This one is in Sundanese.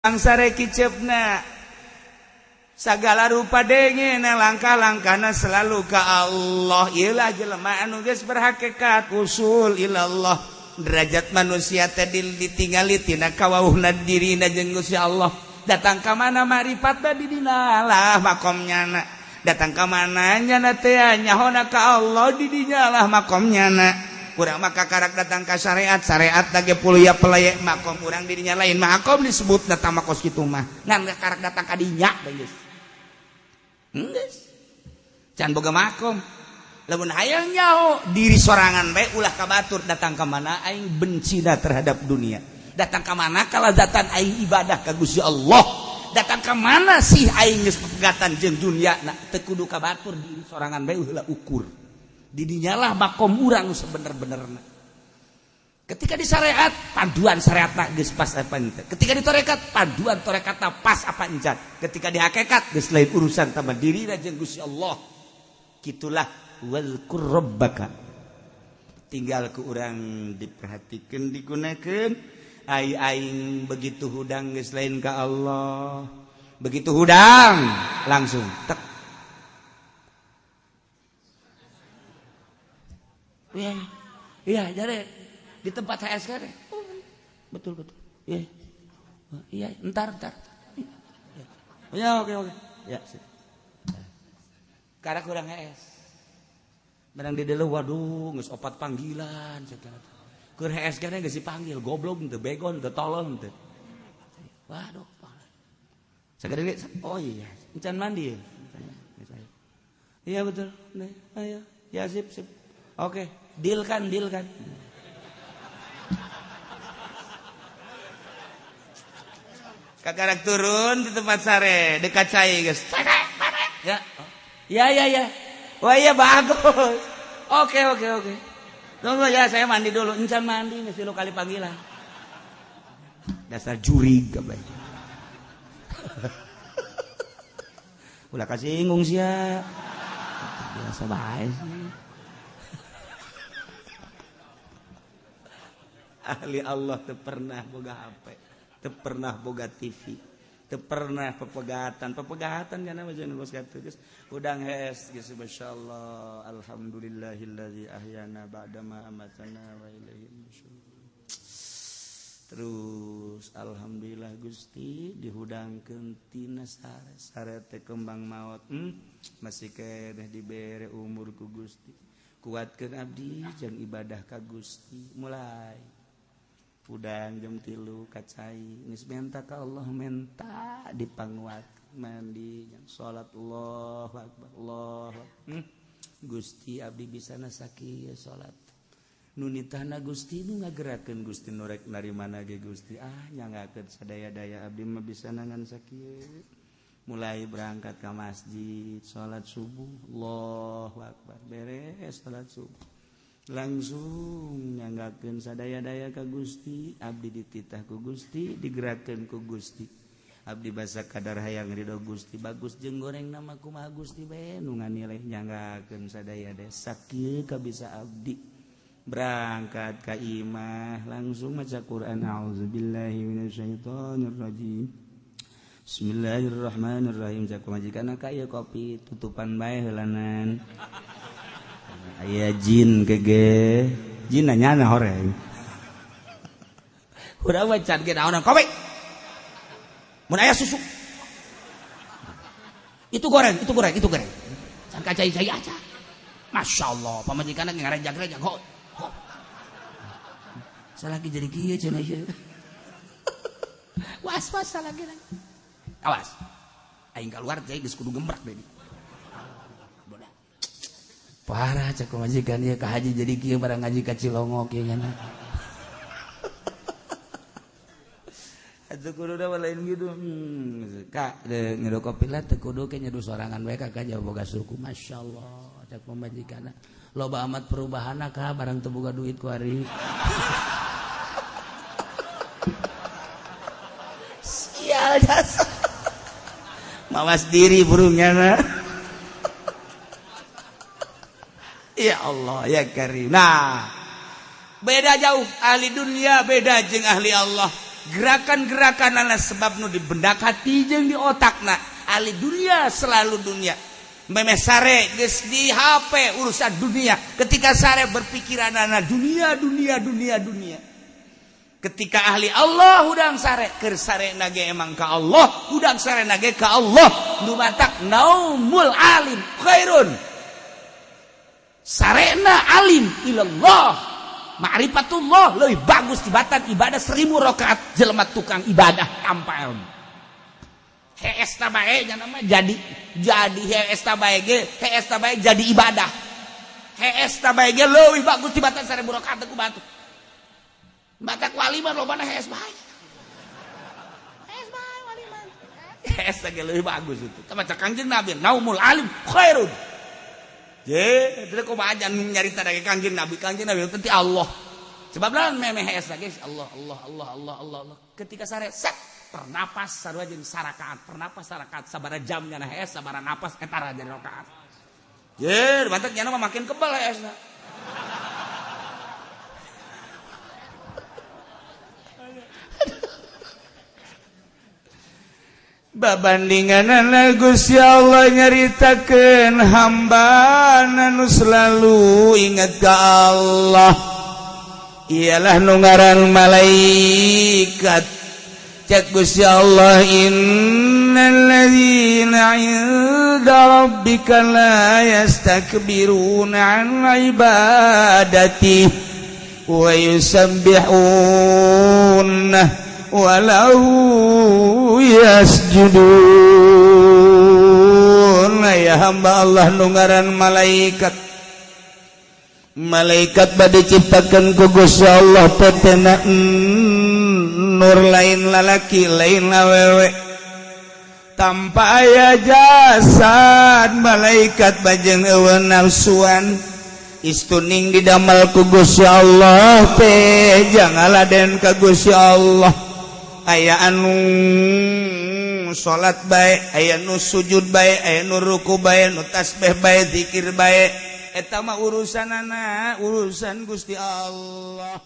Sare kicepna segala rupa dengena, langkah-langkahna selalu ka Allah. Iyalah jelema anu geus berhakikat usul ilallah. Derajat manusia teh ditingali tina kawauhna dirina jeung Gusti Allah. Datang ka mana makrifat di dina lah makomnya na. Datang ka mana nyana teh nyahona ka Allah, di dinya lah makomnya na. Urang maka karak datang ka syariat, syariat lagi puluh pelaya makom urang dirinya lain makom disebut datang makos kitu mah ngan karak datang ka dinya. Geus, geus can boga makom. Lamun hayang nyaho diri sorangan bae, ulah ka batur. Datang ka mana aing benci terhadap dunia, datang ka mana kalazatan aing ibadah ka Gusti Allah, datang ka mana sih aing geus pegatan jeung dunia. Nah, teu kudu ka batur, diri sorangan bae heula ukur. Didinyalah makom urang sebener-benerna. Ketika di syariat, panduan syariat geus pas apa ente. Ketika di torekat, panduan torekat pas apa encan. Ketika di hakikat, geus lain urusan sama diri jeung Gusti Allah. Gitulah wazkur rabbaka. Tinggal ke urang diperhatikan, digunakan. Ai aing begitu hudang geus lain ka Allah. Begitu hudang langsung tek. Iya, iya, jadi di tempat HSK deh. Oh, betul betul. Iya, iya, entar entar. Ya, oke oke. Ya, sip. Karena kurang HS. Barang di dulu, waduh, geus opat panggilan segala. Keur HS kana geus dipanggil, goblok teu, begon teu, tolong teu. Waduh, segera. Oh iya, encan mandi ya. Iya betul. Nih, ayo. Ya, sip sip. Oke, deal kan, deal kan. Kakarak turun di tempat sare, dekat cai guys. Ya. Ya ya ya. Wah iya, bagus. Oke oke oke. Tunggu ya, saya mandi dulu. Encan mandi mesti lu kali panggilan. Dasar jurig kabeh. Ulah kasinggung sia. Biasa bae sih. Ahli Allah teu pernah boga HP, teu pernah boga TV, teu pernah pepegatan. Pepegatan kana mah jeung bos kitu geus udang hees geus. Masyaallah, alhamdulillahillazi ahyana ba'dama amatana wa ilaihi nusyur. Terus alhamdulillah Gusti dihudangkeun tina sare, sare teh kembang maot, masih keneh dibere umur ku Gusti. Kuatkeun abdi jeung ibadah ka Gusti. Mulai udang jam 3 kacai geus menta ka Allah, menta dipanguat, mandi, salat, Allahu akbar, Allah. Gusti, abdi bisa sakieu salat nu nitahna Gusti, nu ngagerakeun Gusti, nu rek narimana ge Gusti. Ah, nyanggakeun sadaya-daya abdi mah bisa ngan sakieu. Mulai berangkat ke masjid, salat subuh, Allahu akbar. Beres salat subuh langsung nyanggakeun sadaya-daya ka Gusti. Abdi dititah ku Gusti, digerakkeun ku Gusti, abdi basa kadar hayang ridho Gusti. Bagus jeung goreng nama kumaha Gusti bae nu nganilai. Nyanggakeun sadaya-daya sakieu kabisa abdi. Berangkat ka imah langsung maca Quran, auzubillahi minasyaitonir rajim, bismillahirrahmanirrahim. Cak majikan ka ieu kopi, tutupan bae heulanan, aya jin kege jin nanya horeng. Urang mah can ge naonan kopi mun aya susu itu goreng, itu goreng, itu goreng, can kacai-cai aja. Masya Allah, pamajikan ngarejag-rejag ho ho, salaki jadi kieu cenah ieu. Was-was salaki lagi, awas aing keluar teh geus kudu gembrak deui. Parah cek majikan ieu ka haji jadi kieu, barang ngaji ka Cilongok ieu nya. Atuh kudu da lain gitu. Kak, nyeduh kopi lah teu kudu ke nyeduh sorangan bae kakak jauh boga suku. Masyaallah cek pamajikanna. Loba amat perubahanna ka barang teu boga duit ku ari. Sial jasa. Mawas diri burungnya na. Ya Allah ya Karim. Nah, beda jauh ahli dunia beda jeung ahli Allah. Gerakan-gerakan anak sebab nu di bendak hati jeung di otakna ahli dunia selalu dunia. Memeh sare geus di HP urusan dunia. Ketika sare berpikiran anak dunia dunia dunia dunia. Ketika ahli Allah hudang sare keur sare nage emang ka Allah, hudang sare nage ka Allah. Nu matak naumul alim khairun. Sarena alim ilallah, ma'rifatullah lebih bagus tibatan ibadah 1000 rakaat jelema tukang ibadah tanpa ilmu. Hees ta bae nya nama jadi hees ta bae ge, hees ta bae jadi ibadah. Hees ta bae ge leuwih bagus tibatan 1000 rakaat ku batu. Batak wali mah lobana hees bae. Hees bae wali mah. Hees ge leuwih bagus itu. Tah maca Kangjeng Nabi naumul alim khairun. Je, teu kumaha aja nu nyarita da Kangjeng Nabi, Kangjeng Nabi teh Allah. Sebab lawan memeh hees lagi Allah Allah Allah Allah Allah Allah. Ketika sare set pernapas sarua jeung sarakaat, pernapas sarakaat sabara jamnya na hees sabara napas eta jadi rakaat. Je, mantak nya mah makin kebal heesna. Babandingan Gusti Allah nyaritakeun hamba nu selalu ingat ka Allah ialah nu ngaran malaikat. Cek Gusti Allah innal ladzina 'inda rabbika la yastakbiruna 'an ibadati wa yusabbihuna walau yasjudun. Ya hamba Allah nu ngaran malaikat, malaikat bade ciptakeun ku Gusti Allah tetena nur lain lalaki lain awewe tanpa aya jasad. Malaikat bajeng eueuh nafsuan istuning didamel ku Gusti Allah teh jangaladen ka Gusti Allah. Aya anu salat bae, aya nu sujud bae, aya nu ruku bae, nu tasbih bae, zikir bae, eta mah urusanana urusan Gusti Allah.